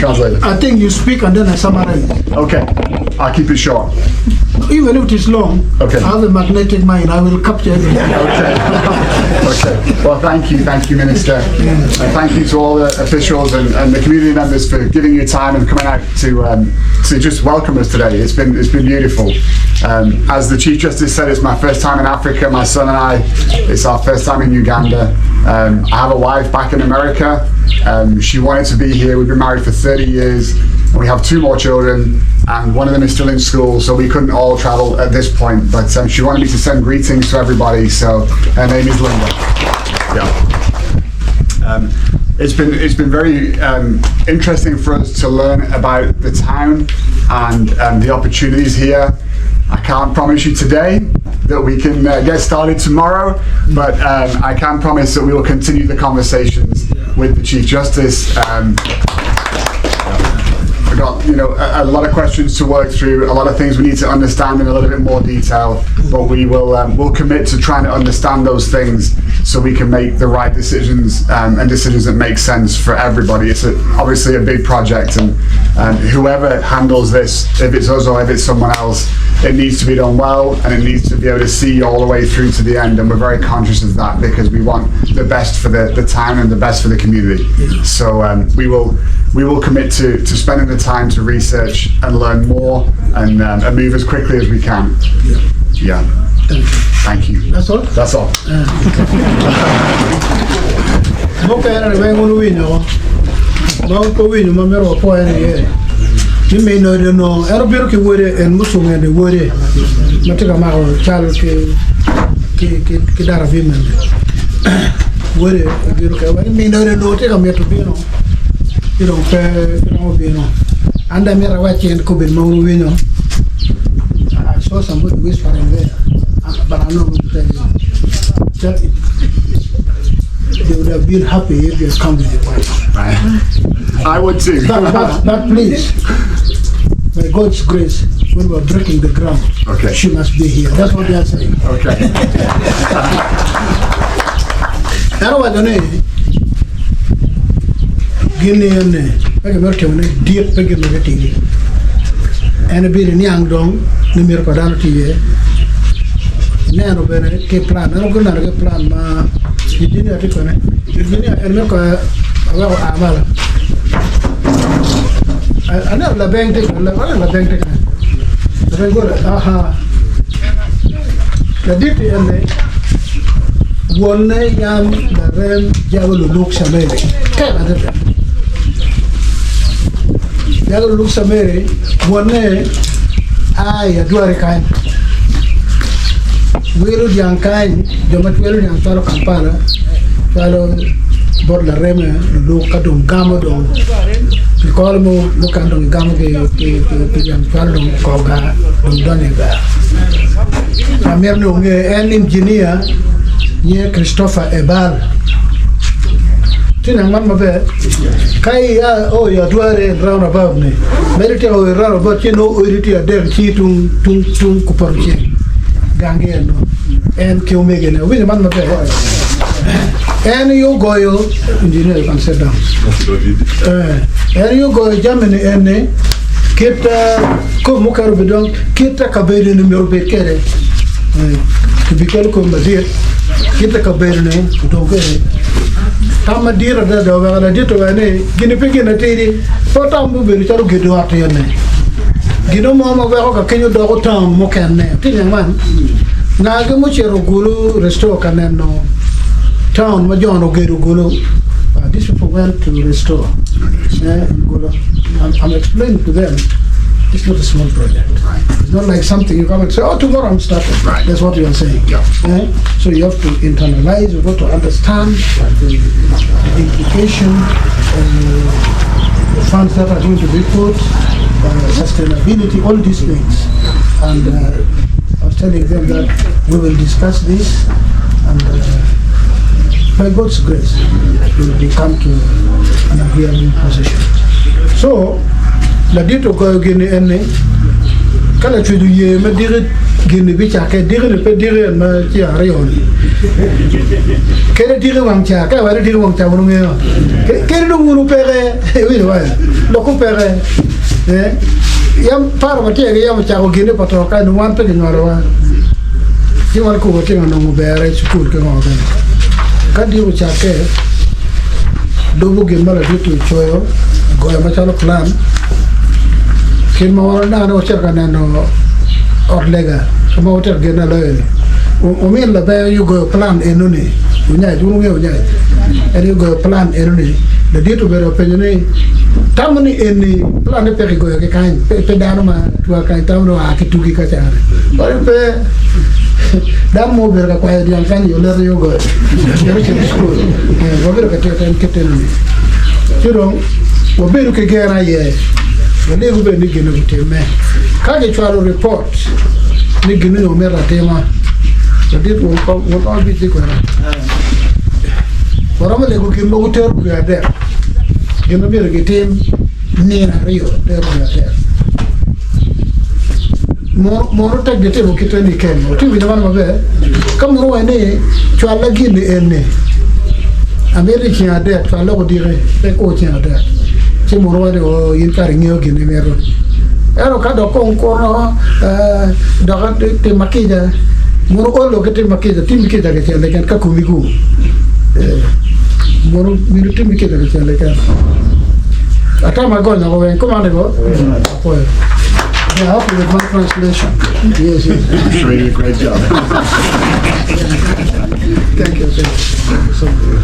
translator. I think you speak and then I summarize. Okay, I'll keep it short. Even if it is long, Okay. I have a magnetic mind. I will capture everything. Okay. Okay. Well, thank you, thank you, Minister, and thank you to all the officials and, and the community members for giving your time and coming out to um, to just welcome us today. It's been it's been beautiful. Um, as the Chief Justice said, it's my first time in Africa. My son and I, it's our first time in Uganda. Um, I have a wife back in America. Um, she wanted to be here. We've been married for 30 years. And we have two more children, and one of them is still in school, so we couldn't all travel at this point. But um, she wanted me to send greetings to everybody, so her name is Linda. Yeah. Um, it's been it's been very um, interesting for us to learn about the town and um, the opportunities here. I can't promise you today that we can uh, get started tomorrow, but um, I can promise that we will continue the conversations with the Chief Justice. Um, We've got you know a, a lot of questions to work through, a lot of things we need to understand in a little bit more detail. But we will um, we'll commit to trying to understand those things so we can make the right decisions um, and decisions that make sense for everybody. It's a, obviously a big project, and um, whoever handles this, if it's us or if it's someone else, it needs to be done well and it needs to be able to see all the way through to the end. And we're very conscious of that because we want the best for the, the town and the best for the community. So um, we will we will commit to, to spending the time to research and learn more and, um, and move as quickly as we can. Yeah. Thank you. Thank you. That's all? That's all. Mukene ni weng wun wuwinyo ma pe wuwinyo ma myero wapwo en iye ni min odi onongo en obino ki wode en mucung eni wode ma tye ka mako cal ki ki ki darabim eni wode obino kede wa ni min odi onongo tye ka mito bino ci dong pe romo bino an dong amito awec en kobedi ma wun wuwinyo I saw somebody whispering there but I'm not going to tell you. Tell it. They would have been happy if you had come with your wife. Right. I would too. But, but, but please, by God's grace, when we're breaking the ground, Okay. she must be here. That's what they are saying. Okay. En owaco ni gin ni en ni pe gimito timone dit pe gin ma gitidi. En ebino niang dong ni mito pa dano tye iye. Ineno bene ki plan, en oguneno ki plan ma engineer tye kwene. Engineer en mito ka aweko a malo. Aneno labeng tye kwene, aneno labeng tye kwene. Labeng gure, aha. Ladit-ti eni wonne yam larem Jabal Oluk Cameri tek adada. Jabal Oluk Cameri wonne a i adwari kany, wilo dyang kany, jo ma twelo dyang cwalo Kampala, cwalo bot lareme Luluk ka dong gamo dong pi kore mukene dong gamo ki dyang cwalo dong kor gar dong donyo i gar. Amito ni wunge en injinia nyinge Christopher Ebal. Tye niang man maber? Ka ia o i adwari in round about ni, mere tye o i round about ci nongo odi tye adek ci tung tung tung kupoto ceng gangi eno en ki omegine. Wuwinjo man maber? En aye ogoyo engineer you can sit down. Eh, en aye ogoyo jami ni eni kit kom mukene obedo dong Kit a kabedo-ni myero obed kwede, kibikelo kom madit, kit a kabedo-ni odong kwede. Tam madit adada oweko ladit owaco ni, Gin-ni pe gin atidi, pe wutam ni obedo calo gedo ot eni. Gin mo ma weko ka kenyo doko taun mukene. Tye niang man? Ngagi mucito Gulu Restore ka neno taun ma jo-ni ogedo Gulu? These people went to restore in Gulu. I'm explaining to them. It's not a small project. Right. It's not like something you come and say, oh, tomorrow I'm starting. Right. That's what you are saying. Yeah. Eh? So you have to internalize, you've got to understand the, the implication, uh, the funds that are going to be put, uh, sustainability, all these things. And uh, I was telling them that we will discuss this and uh, by God's grace, we will come to an agreeable position. So, Ladit ogoyo gin-ni en ni, Ka lacwec oye ma diki gin-ni bicakke, diki-ni pe diki en ma ceng aryo-ni. Kadi diki wang ca, ka iwaco ni diki wang ca wun wungeyo. Kadi dong wun wupeke, iwinjo wa? Lokwu peke. Eh, yam paro ma tye yam ocako gine pa to ka wan pe kinywalowa. Ci wan kong watye ka nongo berre i cukul ki ngo kene. Ka diki ocakke, lubo gin ma ladit-ti ocoyo, goyo macalo plan. Kit ma wan waneno wacito ka neno ot lega ka ma watye ka genne aloyo-ni, omin laber aye ogoyo plan enoni, onyac, wun wungeyo onyac? En aye ogoyo plan enoni, ladit obedo ka penyo ni, Tamo ni eni plan-ne pe kigoyo ki kany, pe dano ma twa kany tamo ni oa ki tugi ka cani. Wan pe dano mo obedo ka kwayo dyang kany i olet aye ogoyo, myero ocit i cukul. Wabedo ka tito en kit enoni. Ci dong wabedo ki gen aye, walego bene ni gin otimme. Ka gicwalo ripot ni gin onongo mito atima, ladit won ot bitye kwede. Waromo lego gin mogo tero dwe adek, gin ma myero gitim nino aryo tero dwe adek. Mono tek gitimo kite ni ken. Wutye winyo man maber? Ka mono waco ni cwalla gin-ni eni, amito i ceng adek, cwal lok odiki, pe kur ceng adek, ci mono waco ni oo in kara ingeyo gin ma imito. Ento ka dok kong kuno dok timma kica, mono olo ki timma kica, timmi kica kicel keken ka komi gu. Mono myero timmi kica kicel keken. Atamo agonyo woko weng, kuman ni bo? Apwoyo. Yeah, happy with my translation. Yes. I'm sure you did a great job. Thank you, thank you. Thank you so much.